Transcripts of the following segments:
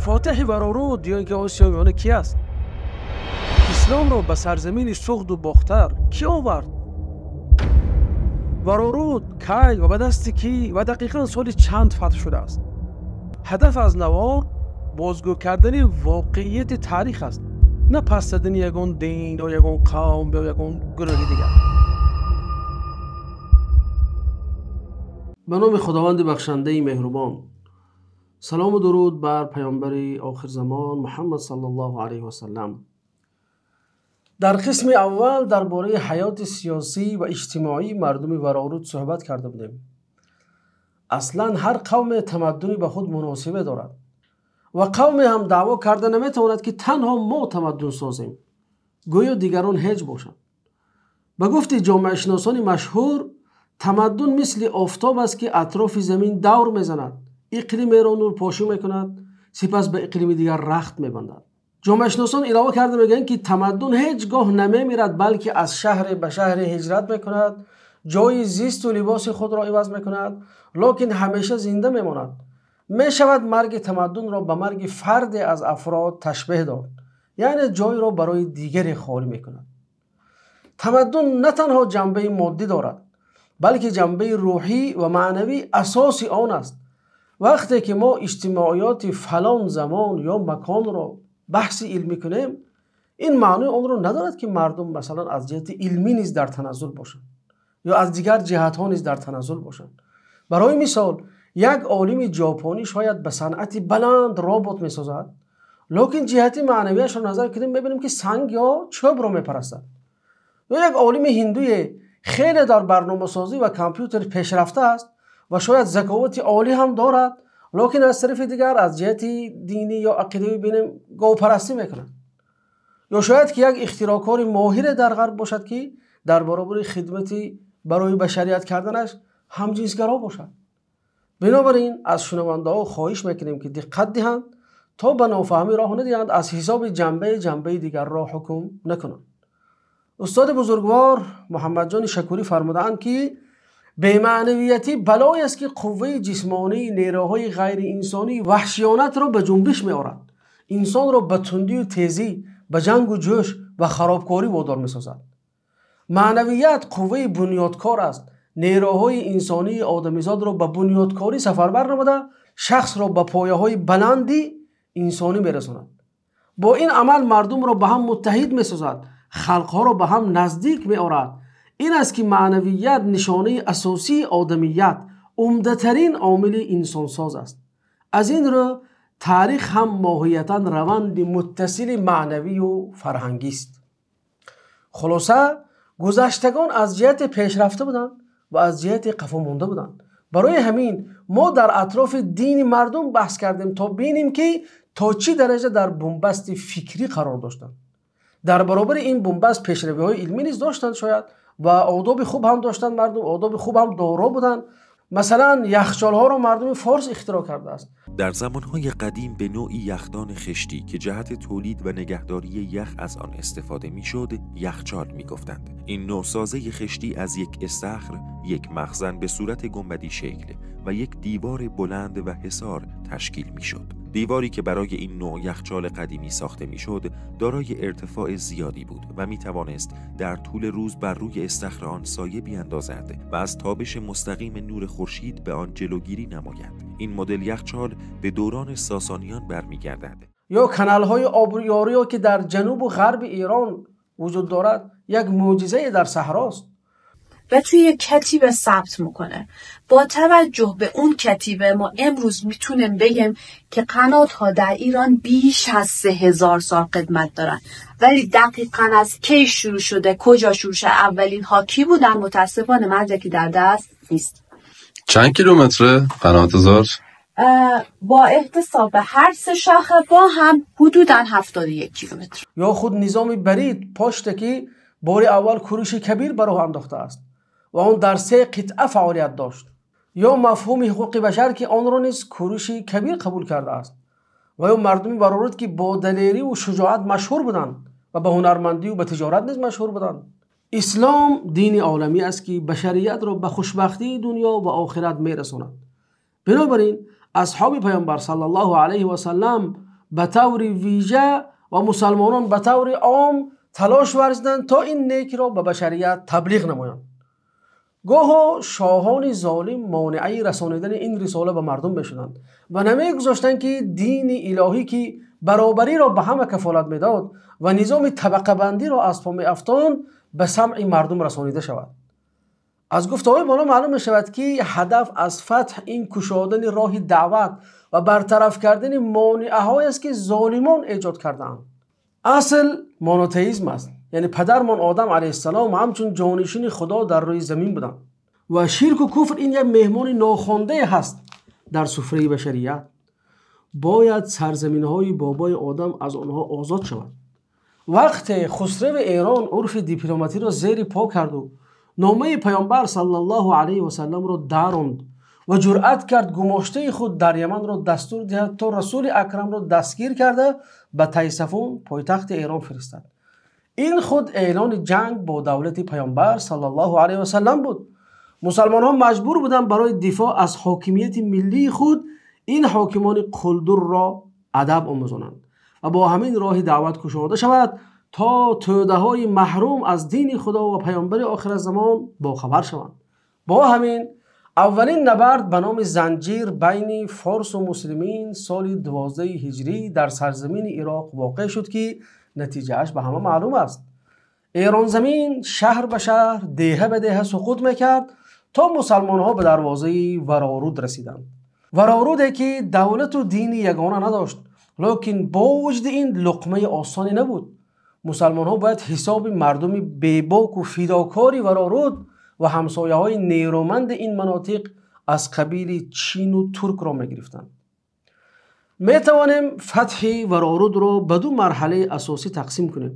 Фотеҳи Вароруд ё инки Осиёи Миёна ки аст? Исломро ба сарзамини Суғду Бохтар кӣ овард? Вароруд кай ва ба дасти кӣ ва дақиқан соли чанд фатҳ шудааст? Ҳадаф аз навор бозгӯ кардани воқеияти таърих аст, на пас задани ягон дин ё ягон қавм ё ягон гурӯҳи дигар. Ба номи Худованди бахшандаи меҳрубон. Салому дуруд бар паёмбари охирзамон Муҳаммад саллаллоҳу алайҳи васаллам. Дар қисми аввал дар бораи ҳаёти сиёсӣ ва иҷтимоии мардуми Вароруд суҳбат карда будем. Аслан ҳар қавме тамаддуни ба худ муносибе дорад ва қавме ҳам даъво карда наметавонад, ки танҳо мо тамаддун созем, гӯё дигарон ҳеҷ бошанд. Ба гуфти ҷомеашиносони машҳур, тамаддун мисли офтоб аст, ки атрофи замин давр мезанад, иқлимеро нурпошӣ мекунад, сипас ба иқлими дигар рахт мебандад. Ҷомеашиносон илова карда мегӯянд, ки тамаддун ҳеҷ гоҳ намемирад, балки аз шаҳре ба шаҳре ҳиҷрат мекунад, ҷои зисту либоси худро иваз мекунад, лекин ҳамеша зинда мемонад. Мешавад марги тамаддунро ба марги фарде аз афрод ташбеҳ дод, яъне ҷойро барои дигаре холӣ мекунад. Тамаддун на танҳо ҷанбаи моддӣ дорад, балки ҷанбаи рӯҳӣ ва маънавӣ асоси он аст. Вақте ки мо иҷтимоиёти фалон замон ё маконро баҳси илмӣ кунем, ин маънои онро надорад, ки мардум масалан аз ҷиҳати илмӣ низ дар таназзул бошанд ё аз дигар ҷиҳатҳо низ дар таназзул бошанд. Барои мисол, як олими ҷопонӣ шояд ба санъати баланд робот месозад, лекин ҷиҳати маънавияшро назар кунем, мебинем, ки санг ё чӯбро мепарастад. Ё як олими ҳиндуе хеле дар барномасозӣ ва компютер пешрафта аст ва шояд заковати олӣ ҳам дорад, лекин аз тарафи дигар аз ҷиҳати динӣ ё ақидавӣ бинем говпарастӣ мекунад. Ё шояд ки як ихтироъкори моҳире дар ғарб бошад, ки дар баробари хидмати барои башарият карданаш ҳамҷинсгаро бошад. Бинобар ин аз шунавандаҳо хоҳиш мекунем, ки диққат диҳанд то ба нофаҳмӣ роҳ надиҳанд, аз ҳисоби ҷанбаи дигарро ҳукм накунанд. Устоди бузургвор Муҳаммадҷони Шакурӣ фармудаанд, ки бемаънавиятӣ балое аст, ки қувваи ҷисмонии нерӯҳои ғайриинсонӣ ваҳшиёнатро ба ҷунбиш меорад, инсонро ба тундию тезӣ, ба ҷангу ҷӯш ва харобкорӣ водор месозад. Маънавият қувваи бунёдкор аст. Нерӯҳои инсонии одамизодро ба бунёдкорӣ сафарбар намуда, шахсро ба пояҳои баланди инсонӣ мерасонад. Бо ин амал мардумро ба ҳам муттаҳид месозад, халқҳоро ба ҳам наздик меорад. Ин аст, ки маънавият нишонаи асосии одамият, умдатарин омили инсонсоз аст. Аз ин рӯ таърих ҳам моҳиятан раванди муттасили маънавию фарҳангист. Хулоса, гузаштагон аз ҷиҳати пешрафта буданд ва аз ҷиҳати қафо монда буданд. Барои ҳамин мо дар атрофи дини мардум баҳс кардем, то бинем, ки то чӣ дараҷа дар бунбасти фикрӣ қарор доштанд. Дар баробари ин бунбаст пешравиҳои илмӣ низ доштанд шояд, ва одоби хуб ҳам доштанд мардум, одоби хуб ҳам доро буданд. Масалан, яхчолҳоро мардуми форс ихтироъ кардааст. Дар замонҳои қадим ба навъи яхдони хиштӣ, ки ҷиҳати тулид ва нигаҳдории ях аз он истифода мешуд, яхчол мегуфтанд. Ин навъ созаи хиштӣ аз як истахр, як махзан ба сурати гунбадӣ шакл ва як девори баланд ва ҳисор ташкил мешуд. Деворе ки барои ин навъ яхчоли қадимӣ сохта мешуд, дорои иртифои зиёде буд ва метавонист дар тӯли рӯз бар рӯи истахр он соя биандозад ва аз тобиши мустақими нури хуршед ба он ҷилавгирӣ намояд. Ин модел яхчол ба давраи сосониён бармегардад. Ё каналҳои обёрӣ, ки дар ҷанубу ғарби Эрон вуҷуд дорад, як мӯъҷизае дар саҳрост. و توی یک کتیبه ثبت میکنه. با توجه به اون کتیبه ما امروز میتونیم بگیم که قنات‌ها در ایران بیش از 3000 سال قدمت دارن، ولی دقیقاً از کی شروع شده، کجا شروع شده، اولین ها کی بودن، متاسفانه مدرکی در دست نیست. چند کیلومتره قنات زارچ؟ با احتساب هر سه شاخه با هم حدوداً 71 کیلومتر. یا خود نظام برید پشت که بار اول کوروش کبیر بر راه انداخته است و آن در 3 قطعه فعالیت داشت. یا مفهوم حقوق بشر که آن را نیز کوروش کبیر قبول کرده است. و یا مردمی برآورد که با دلیری و شجاعت مشهور بودند و به هنرمندی و به تجارت نیز مشهور بودند. اسلام دین عالمی است که بشریت را به خوشبختی دنیا و آخرت میرساند. بنابراین اصحاب پیامبر صلی الله علیه و سلم ба таври вижа ва мусалмонон ба таври ом талош варзиданд то ин некиро ба башарият таблиғ намоянд. Гоҳо шоҳони золим монеаи расонидани ин рисола ба мардум мешуданд ва намегузоштанд ки дини илоҳӣ ки баробариро ба ҳама кафолат медод ва низоми табақабандиро аз по меафтонд ба самъи мардум расонида шавад. Аз гуфтаҳои боло маълум мешавад ки ҳадаф аз фатҳ ин кушодани роҳи даъват ва бартараф кардани монеаҳоест ки золимон эҷод кардаанд. Асл монотеизм аст, яъне падармон Одам алайҳиссалом ҳамчун ҷонишини Худо дар рӯи замин буданд ва ширку куфр ин як меҳмони нохондае ҳаст дар суфраи башарият. Бояд сарзаминҳои бобои Одам аз онҳо озод шавад. Вақте Хусрави Эрон урфи дипломатиро зери по карду номаи паёмбар саллаллоҳу алайҳи васалламро даронд ва ҷуръат кард гумоштаи худ дар Яманро дастур диҳад то расули акрамро дастгир карда ба Тайсафун, пойтахти Эрон, фиристад. Ин худ эълони ҷанг бо давлати паёмбар саллаллоҳу алайҳи васаллам буд. Мусалмонҳо маҷбур буданд барои дифоъ аз ҳокимияти миллии худ ин ҳокимони қулдурро адаб омӯзонанд ва бо ҳамин роҳи даъват кушода шавад то тӯдаҳои маҳрум аз дини Худо ва паёмбари охиразамон бохабар шаванд. Бо ҳамин аввалин набард ба номи Занҷир байни форсу муслимин соли 12 ҳиҷрӣ дар сарзамини Ироқ воқеъ шуд ки натиҷааш ба ҳама маълум аст. Эронзамин шаҳр ба шаҳр, деҳа ба деҳа суқут мекард то мусалмонҳо ба дарвозаи Вароруд расиданд. Вароруде ки давлату дини ягона надошт, лекин бо вуҷуди ин луқмаи осоне набуд. Мусалмонҳо бояд ҳисоби мардуми бебоку фидокори Вароруд ва ҳамсояҳои нерӯманди ин манотиқ аз қабили Чину Туркро мегирифтанд. Метавонем фатҳи Варорудро ба ду марҳалаи асосӣ тақсим кунем.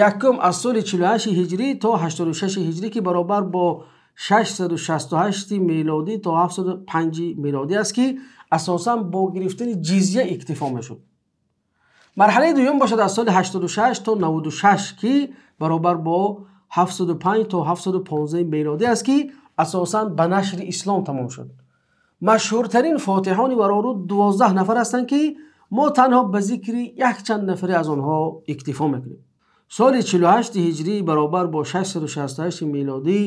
Якум аз соли 48 ҳиҷрӣ то 86 ҳиҷрӣ ки баробар бо 668 мелодӣ то 705 мелодӣ аст ки асосан бо гирифтани ҷизя иктифо мешуд. Марҳалаи дуюм бошад аз соли 86 то 96 ки баробар бо 705 то 715 мелодӣ аст ки асосан ба нашри ислом тамом шуд. Машҳуртарин фотиҳони Вароруд 12 нафар ҳастанд ки мо танҳо ба зикри якчанд нафаре аз онҳо иктифо мекунем. Соли 48 ҳиҷрӣ баробар бо 668 мелодӣ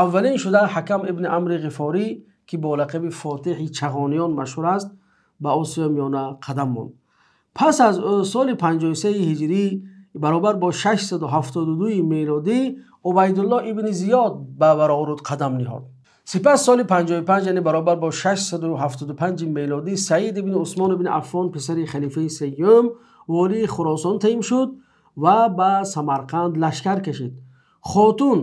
аввалин шуда Ҳакам ибни Амри Ғифорӣ ки бо лақаби фотиҳи Чағониён машҳур аст ба Осиёи Миёна қадам монд. Пас аз ӯ соли 53 ҳиҷрӣ баробар бо 672 мелодӣ Убайдуллоҳ ибни Зиёд ба Вароруд қадам ниҳод. Сипас соли 55, яъне баробар бо 675 мелодӣ, Саид ибни Усмон ибни Аффон писари халифаи сеюм волии Хуросон таъин шуд ва ба Самарқанд лашкар кашид. Хотун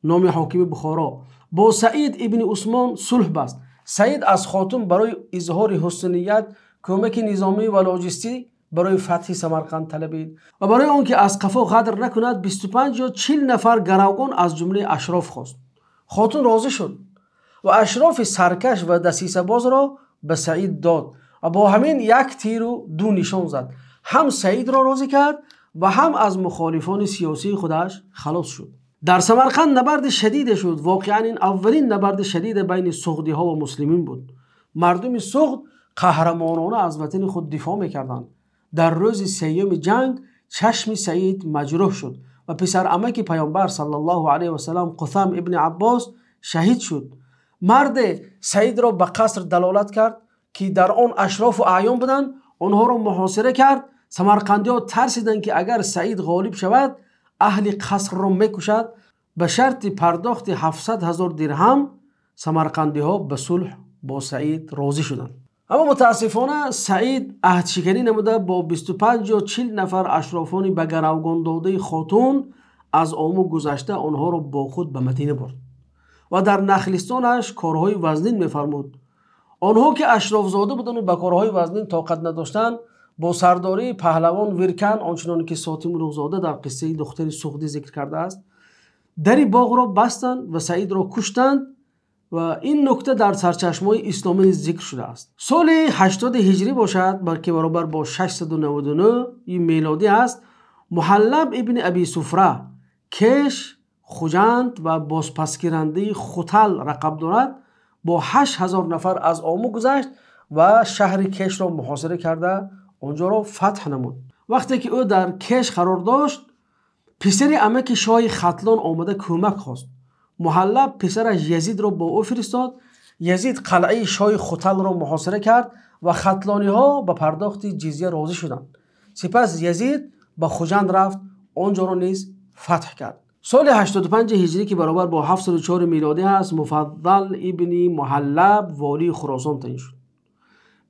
номи ҳокими Бухоро бо Саид ибни Усмон сулҳ баст. Саид аз Хотун барои изҳори ҳусният кӯмаки низомӣ ва лоҷистӣ барои фатҳи Самарқанд талабид ва барои он ки аз қафо ғадр накунад 25 ё 40 нафар гаравгон аз ҷумлаи ашроф хост. Хотун розӣ шуд ва ашрофи саркаш ва дасисабозро ба Саид дод ва бо ҳамин як тиру ду нишон зад. Ҳам Саидро розӣ кард ва ҳам аз мухолифони сиёсии худаш халос шуд. Дар Самарқанд набарди шадиде шуд. Воқеан ин аввалин набарди шадиде байни суғдиҳо ва муслимин буд. Мардуми Суғд қаҳрамонона аз ватани худ дифоъ мекарданд. Дар рӯзи сеюми ҷанг чашми Саид маҷрӯҳ шуд ва писарамаки паёмбар саллаллоҳу алайҳи васаллам Қусам ибни Аббос шаҳид шуд. Марде Саидро ба қаср далолат кард ки дар он ашрофу аъён буданд, онҳоро муҳосира кард. Самарқандиҳо тарсиданд ки агар Саид ғолиб шавад аҳли қасрро мекушад. Ба шарти пардохти 700 000 дирҳам самарқандиҳо ба сулҳ бо Саид розӣ шуданд. Аммо мутаассифона Саид аҳдшиканӣ намуда бо 25 ё 40 нафар ашрофони ба гаравгон додаи Хотун аз Ому гузашта онҳоро бо худ ба Мадина бурд ва дар нахлистонаш корҳои вазнин мефармуд. Онҳо ки ашрофзода буданд ва ба корҳои вазнин тоқат надоштанд, бо сардории паҳлавон Виркан, ончунон ки Сотим Улуғзода дар қиссаи духтари Суғдӣ зикр кардааст, дари боғро бастанд ва Саидро куштанд ва ин нукта дар сарчашмаҳои исломӣ зикр шудааст. Соли 80 ҳиҷрӣ бошад, балки баробар бо 699 мелодӣ аст, Муҳаллаб ибни Аби Суфра Кеш, Хуҷанд ва бозпасгирандаи Хутал рақаб дорад, бо 8000 нафар аз Ому гузашт ва шаҳри Кешро муҳосира карда онҷоро фатҳ намуд. Вақте ки ӯ дар Кеш қарор дошт, писари амаки шоҳи Хатлон омада кӯмак хост. Муҳаллаб писараш Язидро бо ӯ фиристод. Язид қалъаи шоҳи Хуталро муҳосира кард ва хатлониҳо ба пардохти ҷизя розӣ шуданд. Сипас Язид ба Хуҷанд рафт, онҷоро низ фатҳ кард. Соли 85 ҳиҷрӣ, ки баробар бо 704 милодӣ аст, Муфаддал ибни Муҳаллаб волии Хуросон таъин шуд.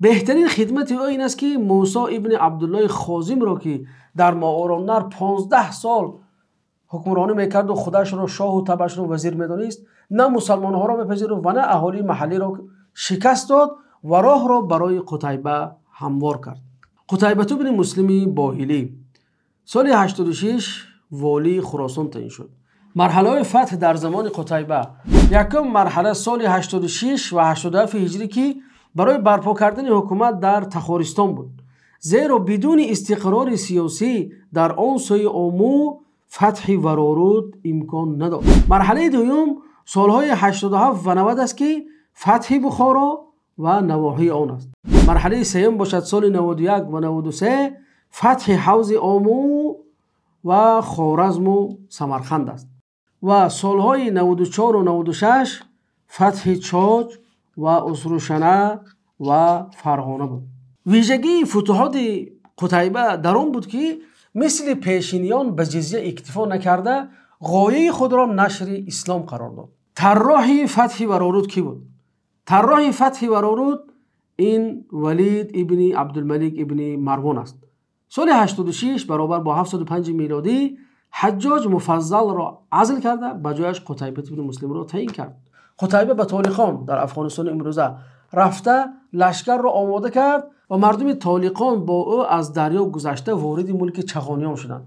Беҳтарин хидмати ӯ ин аст, ки Мусо ибни Абдуллоҳи Хозимро, ки дар Мовароуннаҳр 15 сол ҳукмронӣ мекард ва худашро шоҳу табашро вазир медонист, на мусалмонҳоро мепазируфт ва на аҳолии маҳаллиро, шикаст дод ва роҳро барои Қутайба ҳамвор кард. Қутайбату ибни Муслими Боҳилӣ соли 86 волии Хуросон таъин шуд. Марҳалаҳои фатҳ дар замони Қутайба. Якум марҳала соли 86 ва 87 ҳиҷрӣ, ки барои барпо кардани ҳукумат дар Тахористон буд, зеро бидуни истиқрори сиёсӣ дар он сӯи Ому фатҳи Вароруд имкон надошт. Марҳалаи дуюм солҳои 87 ва 90 аст, ки фатҳи Бухоро ва навоҳии он аст. Марҳалаи сеюм бошад соли 91 ва 93 фатҳи ҳавзи Ому ва Хоразму Самарқанд аст ва солҳои 94 ва 96 фатҳи Чоч ва Усрушана ва Фарғона буд. Вижагии футуҳоти Қутайба дар он буд, ки мисли пешиниён ба ҷизя иктифо накарда, ғояи худро нашри ислом қарор дод. Тарроҳи фатҳи Вароруд кӣ буд? Тарроҳи фатҳи Вароруд ин Валид ибни Абдулмалик ибни Марвон аст. Соли 86 баробар бо 705 милодӣ Ҳаҷҷоҷ Муфаззалро азл карда, ба ҷояш Қутайба ибни Муслимро таъин кард. Қутайба ба Толиқон дар Афғонистони имрӯза рафта лашкарро омода кард ва мардуми Толиқон бо ӯ аз дарё гузашта вориди мулки Чағониён шуданд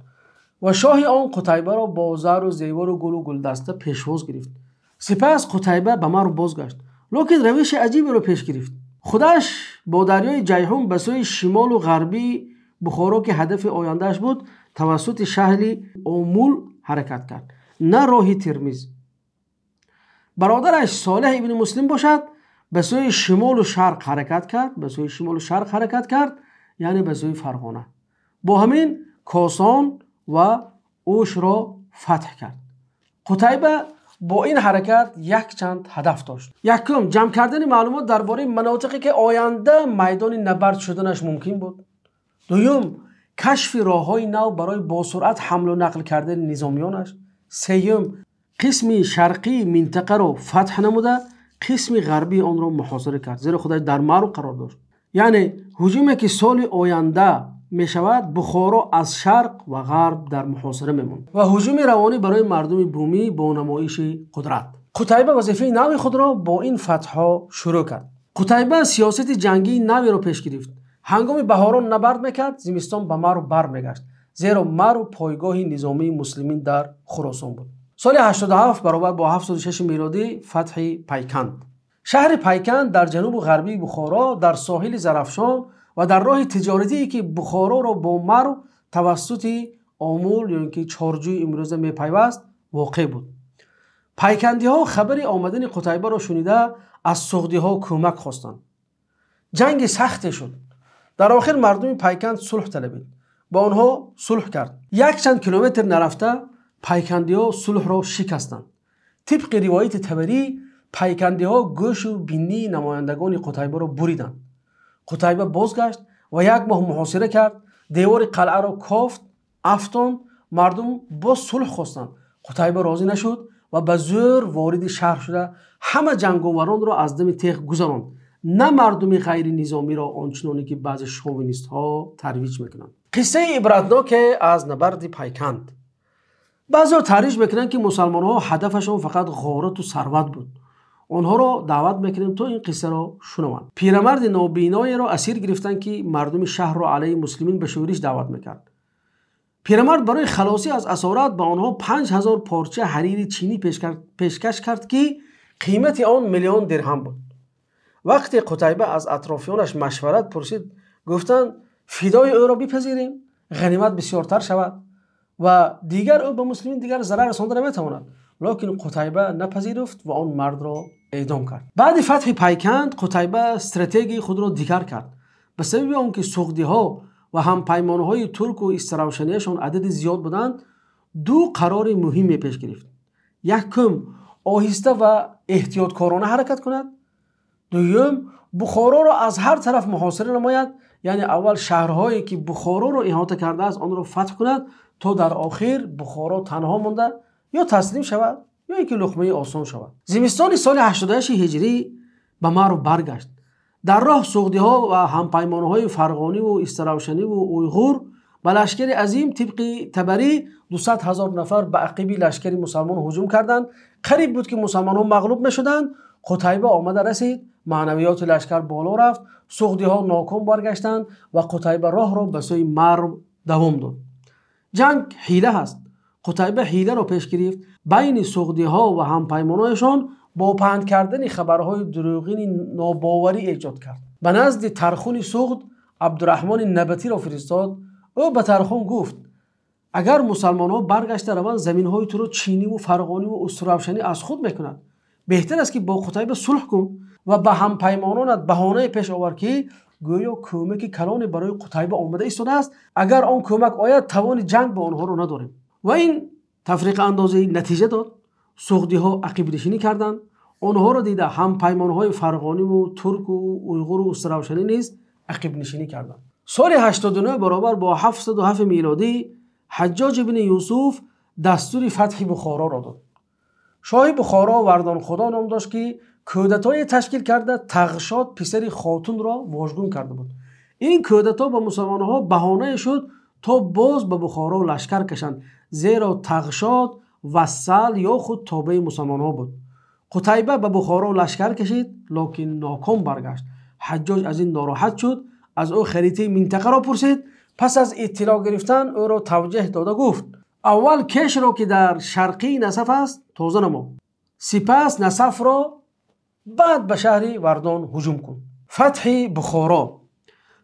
ва шоҳи он Қутайбаро бо зару зевару гулу гулдаста пешвоз гирифт. Сипас Қутайба ба Марв бозгашт, лекин равиши аҷиберо пеш гирифт. Худаш бо дарёи Ҷайҳун ба сӯи шимолу ғарбии Бухоро, ки ҳадафи ояндааш буд, тавассути шаҳри Омул ҳаракат кард, на роҳи Термиз. Бародараш Солеҳ ибни Муслим бошад ба сӯи шимолу шарқ ҳаракат кард, ба сӯи шимолу шарқ ҳаракат кард, яъне ба сӯи Фарғона. Бо ҳамин Косон ва Ӯшро фатҳ кард. Қутайба бо ин ҳаракат якчанд ҳадаф дошт. Якум, ҷамъ кардани маълумот дар бораи манотиқе, ки оянда майдони набард шуданаш мумкин буд. Дуюм, кашфи роҳҳои нав барои босуръат ҳамлу нақл кардани низомиёнаш. Сеюм, қисми шарқии минтақаро фатҳ намуда, қисми ғарбии онро муҳосира кард, зеро худаш дар Марв қарор дошт. Яъне ҳуҷуме, ки соли оянда мешавад, Бухоро аз шарқ ва ғарб дар муҳосира мемонд ва ҳуҷуми равонӣ барои мардуми бумӣ бо намоиши қудрат. Қутайба вазифаи нави худро бо ин фатҳҳо шурӯъ кард. Қутайба сиёсати ҷангии наверо пеш гирифт. Ҳангоми баҳорон набард мекард, зимистон ба Марв бармегашт, зеро Марв пойгоҳи низомии муслимин дар Хуросон буд. Соли 87 баробар бо 76 милодӣ фатҳи Пайканд. Шаҳри Пайканд дар ҷанубу ғарбии Бухоро, дар соҳили Зарафшон ва дар роҳи тиҷоратие, ки Бухороро бо Марв тавассути Омул ё ин ки Чорҷӯи имрӯза мепайваст, воқеъ буд. Пайкандиҳо хабари омадани Қутайбаро шунида аз суғдиҳо кӯмак хостанд. Ҷанги сахте шуд. Дар охир мардуми Пайканд сулҳ талабид. Бо онҳо сулҳ кард. Якчанд километр нарафта пайкандиҳо сулҳро шикастанд. Тибқи ривояти Табарӣ, пайкандиҳо гӯшу бинии намояндагони Қутайбаро буриданд. Қутайба бозгашт ва як моҳ муҳосира кард, девори қалъаро кофт, афтонд, мардум боз сулҳ хостанд. Қутайба розӣ нашуд ва ба зӯр вориди шаҳр шуда ҳама ҷанговаронро аз дами теғ гузаронд, на мардуми ғайринизомиро, ончуноне ки баъзе шовинистҳо тарвиҷ мекунанд. Қиссаи ибратноке аз набарди Пайканд. Баъзеҳо тарвиҷ мекунанд, ки мусалмонҳо ҳадафашон фақат ғорату сарват буд. Онҳоро даъват мекунем, то ин қиссаро шунаванд. Пирамарди нобиноеро асир гирифтанд, ки мардуми шаҳрро алайҳи муслимин ба шӯриш даъват мекард. Пирамард барои халосӣ аз асорат ба онҳо 5000 порча ҳарири чинӣ пешкаш кард, ки қимати он 1 000 000 дирҳам буд. Вақте Қутайба аз атрофиёнаш машварат пурсид, гуфтанд: фидои ӯро бипазирем, ғанимат бисёртар шавад ва дигар ӯ ба муслимин дигар зарар расонда наметавонад. Лекин Қутайба напазируфт ва он мардро эъдом кард. Баъди фатҳи Пайканд Қутайба стратегияи худро дигар кард. Ба сабаби он ки суғдиҳо ва ҳампаймонҳои турку истаравшанияшон адади зиёд буданд, ду қарори муҳиме пеш гирифт. Якум, оҳиста ва эҳтиёткорона ҳаракат кунад. Дуюм, Бухороро аз ҳар тараф муҳосира намояд, яъне аввал шаҳрҳое ки Бухороро иҳота кардааст онро фатҳ кунад, то дар охир Бухоро танҳо монда ё таслим шавад ё ин ки луқмаи осон шавад. Зимистони соли 88 ҳиҷрӣ ба Марв баргашт. Дар роҳ суғдиҳо ва ҳампаймонҳои фарғониву истаравшаниву уйғур ба лашкари азим тибқи Табарӣ 200 ҳазор нафар ба ақиби лашкари мусалмон ҳуҷум карданд. Қариб буд ки мусалмонҳо мағлуб мешуданд. Қутайба омада расид, маънавиёти лашкар боло рафт, суғдиҳо ноком баргаштанд ва Қутайба роҳро ба сӯи Марв давом дод. Ҷанг ҳила ҳаст. Қутайба ҳиларо пеш гирифт. Байни суғдиҳо ва ҳампаймонҳояшон бо паҳн кардани хабарҳои дурӯғини нобоварӣ эҷод кард. Ба назди Тархуни Суғд Абдураҳмони Набатиро фиристод. Ӯ ба Тархун гуфт: агар мусалмонҳо баргашта раванд, заминҳои туро чиниву фарғониву устуравшанӣ аз худ мекунад. Беҳтар аст ки бо Қутайба сулҳ кун ва ба ҳампаймононат баҳонае пеш овар ки гӯё кӯмаки калоне барои Қутайба омада истодааст. Агар он кӯмак ояд, тавони ҷанг бо онҳоро надорем. Ва ин тафриқаандозӣ натиҷа дод. Суғдиҳо ақибнишинӣ карданд. Онҳоро дида ҳампаймонҳои фарғониву турку уйғуру устуравшанӣ низ ақибнишинӣ карданд. Соли 89 баробар бо 707 милодӣ Ҳаҷҷоҷ ибни Юсуф дастури фатҳи Бухороро дод. Шоҳи Бухоро Вардонхудо ном дошт ки кӯдатое ташкил карда Тағшод писари Хотунро вожгун карда буд. Ин кӯдато ба мусалмонҳо баҳонае шуд то боз ба Бухоро лашкар кашанд, зеро Тағшод вассал ё худ тобеи мусалмонҳо буд. Қутайба ба Бухоро лашкар кашид, лекин ноком баргашт. Ҳаҷҷоҷ аз ин нороҳат шуд, аз ӯ харитаи минтақаро пурсид. Пас аз иттилоъ гирифтан ӯро тавҷеҳ дода гуфт: аввал Кешро ки дар шарқии Насаф аст тоза намо, сипас Насафро, баъд ба шаҳри Вардон ҳуҷум кун. Фатҳи Бухоро.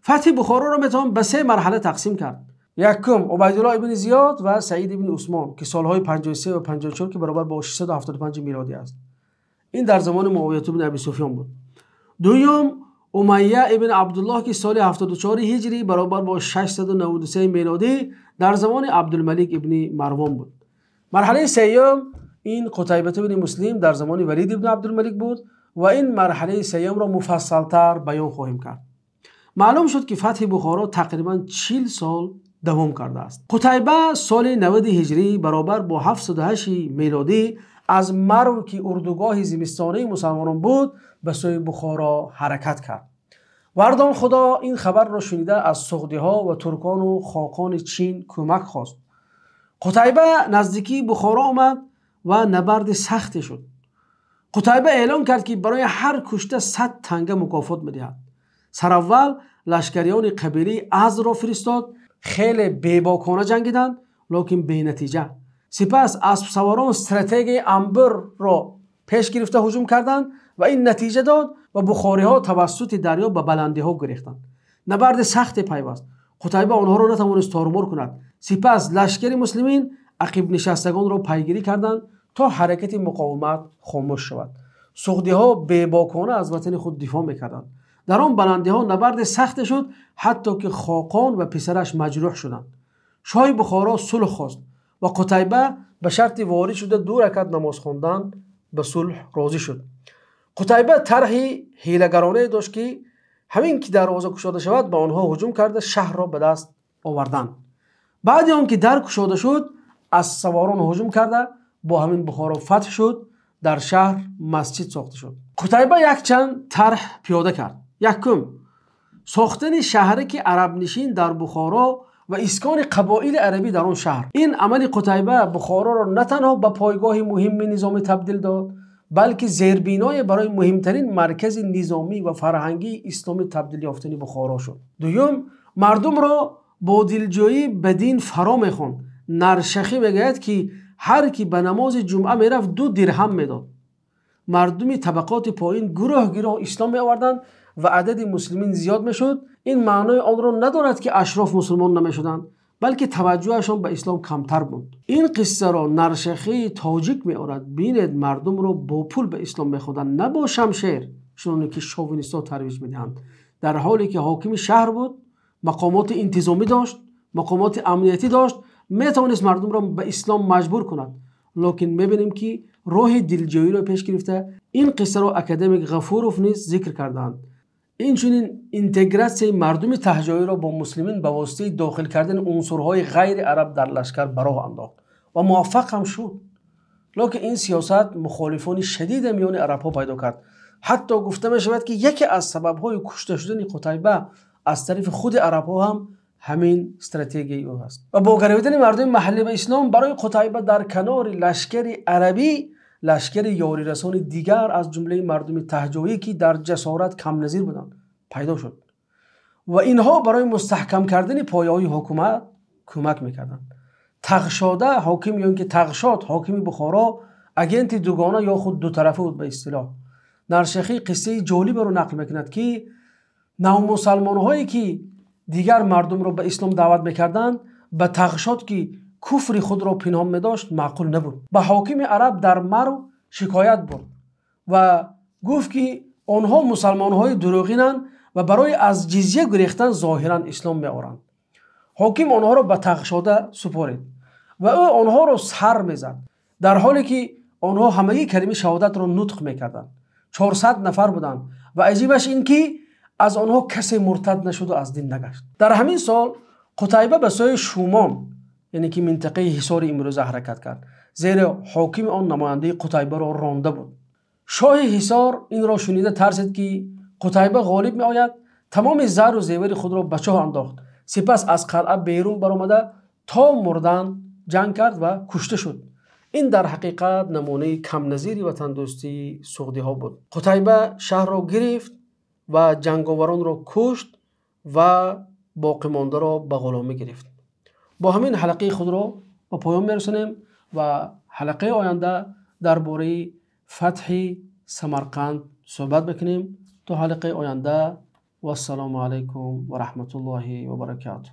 Фатҳи Бухороро метавон ба се марҳала тақсим кард. Якум, Убайдулло ибни Зиёд ва Саид ибни Усмон ки солҳои 53 ва 54 ки баробар бо 675 милодӣ аст. Ин дар замони Муовият ибни Аби Суфён буд. Дуюм, Умайя ибн Абдуллоҳ ки соли 74 ҳиҷрӣ баробар бо 693 милодӣ дар замони Абдулмалик ибни Марвон буд. Марҳалаи сеюм ин Қутайбат ибни Муслим дар замони Валид ибни Абдулмалик буд ва ин марҳалаи сеюмро муфассалтар баён хоҳем кард. Маълум шуд ки фатҳи Бухоро тақрибан 40 сол давом кардааст. Қутайба соли 90 ҳиҷрӣ баробар бо 708 милодӣ аз Марв ки урдугоҳи зимистонаи мусалмонон буд ба сӯи Бухоро ҳаракат кард. Вардонхудо ин хабарро шунида аз суғдиҳо ва туркону хоқони Чин кӯмак хост. Қутайба наздикии Бухоро омад ва набарди сахте шуд. Қутайба эълон кард ки барои ҳар кушта 100 танга мукофот медиҳад. Сараввал лашкариёни қабилаи Азро фиристод. Хеле бебокона ҷангиданд, лекин бенатиҷа. Сипас аспсаворон стратегияи амбирро пеш гирифта ҳуҷум карданд ва ин натиҷа дод ва бухориҳо тавассути дарё ба баландиҳо гурехтанд. Набарди сахте пайваст. Қутайба онҳоро натавонист торумор кунад. Сипас лашкари муслимин ақибнишастагонро пайгирӣ карданд то ҳаракати муқовимат хомӯш шавад. Суғдиҳо бебокона аз ватани худ дифоъ мекарданд. Дар он баландиҳо набарди сахте шуд, ҳатто ки Хоқон ва писараш маҷрӯҳ шуданд. Шоҳи Бухоро сулҳ хост ва Қутайба ба шарти ворид шуда 2 ракат намоз хондан ба сулҳ розӣ шуд. Қутайба тарҳи ҳилагаронае дошт ки ҳамин ки дарвоза кушода шавад ба онҳо ҳуҷум карда шаҳрро ба даст оварданд. Баъди он ки дар кушода шуд, аз саворон ҳуҷум карда бо ҳамин Бухоро фатҳ шуд. Дар шаҳр масҷид сохта шуд. Қутайба якчанд тарҳ пиёда кард. Якум, сохтани шаҳраки арабнишин дар Бухоро ва искони қабоили арабӣ дар он шаҳр. Ин амали Қутайба Бухороро на танҳо ба пойгоҳи муҳимми низомӣ табдил дод, балки зербиное барои муҳимтарин маркази низомӣ ва фарҳангии исломӣ табдил ёфтани Бухоро шуд. Дуюм, мардумро бо дилҷӯӣ ба дин фаро мехонд. Наршахӣ мегӯяд ки ҳар ки ба намози ҷумъа мерафт 2 дирҳам медод. Мардуми табақоти поин гурӯҳ гурӯҳ ислом меоварданд ва адади муслимин зиёд мешуд. Ин маънои онро надорад ки ашроф мусулмон намешуданд, балки таваҷҷӯҳашон ба ислом камтар буд. Ин қиссаро Наршахии тоҷик меорад. Бинед, мардумро бо пул ба ислом мехонданд, на бо шамшер, чуноне ки шовинистҳо тарвиҷ медиҳанд. Дар ҳоле ки ҳокими шаҳр буд, Мақомоти интизомӣ дошт, мақомоти амниятӣ дошт, метавонист мардумро ба ислом маҷбур кунад. Лекин мебинем ки роҳи дилҷӯиро пеш гирифта. Ин қиссаро академик Ғафуров низ зикр кардаанд. Инчунин интегратсияи мардуми таҳҷоиро бо муслимин ба воситаи дохил кардани унсурҳои ғайри араб дар лашкар ба роҳ андохт ва муваффақ ҳам шуд. Лекин ин сиёсат мухолифони шадиде миёни арабҳо пайдо кард. Ҳатто гуфта мешавад ки яке аз сабабҳои кушта шудани Қутайба аз тарафи худи арабҳо ҳам ҳамин стратегияи ӯ аст. Ва бо гаравидани мардуми маҳаллӣ ба ислом барои Қутайба дар канори лашкари арабӣ лашкари ёрирасони дигар аз ҷумлаи мардуми таҳҷоӣ ки дар ҷасорат камназир буданд пайдо шуд ва инҳо барои мустаҳкам кардани пояҳои ҳукумат кӯмак мекарданд. Тағшода ҳоким ё ин ки Тағшод ҳокими Бухоро агенти дугона ё худ дутарафа буд ба истилоҳ. Наршахӣ қиссаи ҷолиберо нақл мекунад ки навмусалмонҳое ки дигар мардумро ба ислом даъват мекарданд ба Тағшод ки куфри худро пинҳон медошт маъқул набуд. Ба ҳокими араб дар Марв шикоят бурд ва гуфт ки онҳо мусалмонҳои дурӯғинанд ва барои аз ҷизя гурехтан зоҳиран ислом меоранд. Ҳоким онҳоро ба Тағшода супорид ва ӯ онҳоро сар мезад, дар ҳоле ки онҳо ҳамагӣ калимаи шаҳодатро нутқ мекарданд. 400 нафар буданд ва аҷибаш ин ки аз онҳо касе муртад нашуд ва аз дин нагашт. Дар ҳамин сол Қутайба ба сӯи Шумон, яъне ки минтақаи Ҳисори имрӯза ҳаракат кард, зеро ҳокими он намояндаи Қутайбаро ронда буд. Шоҳи Ҳисор инро шунида тарсид ки Қутайба ғолиб меояд, тамоми зару зевари худро ба чоҳ андохт. Сипас аз қалъа берун баромада то мурдан ҷанг кард ва кушта шуд. Ин дар ҳақиқат намунаи камназири ватандӯстии суғдиҳо буд. Қутайба шаҳрро гирифт ва ҷанговаронро кушт ва боқимондаро ба ғуломӣ гирифт. Бо ҳамин ҳалқаи худро ба поён мерасонем ва ҳалқаи оянда дар бораи фатҳи Самарқанд суҳбат мекунем. То ҳалқаи оянда, вассалому алайкум ва раҳматуллоҳи ва баракатуҳ.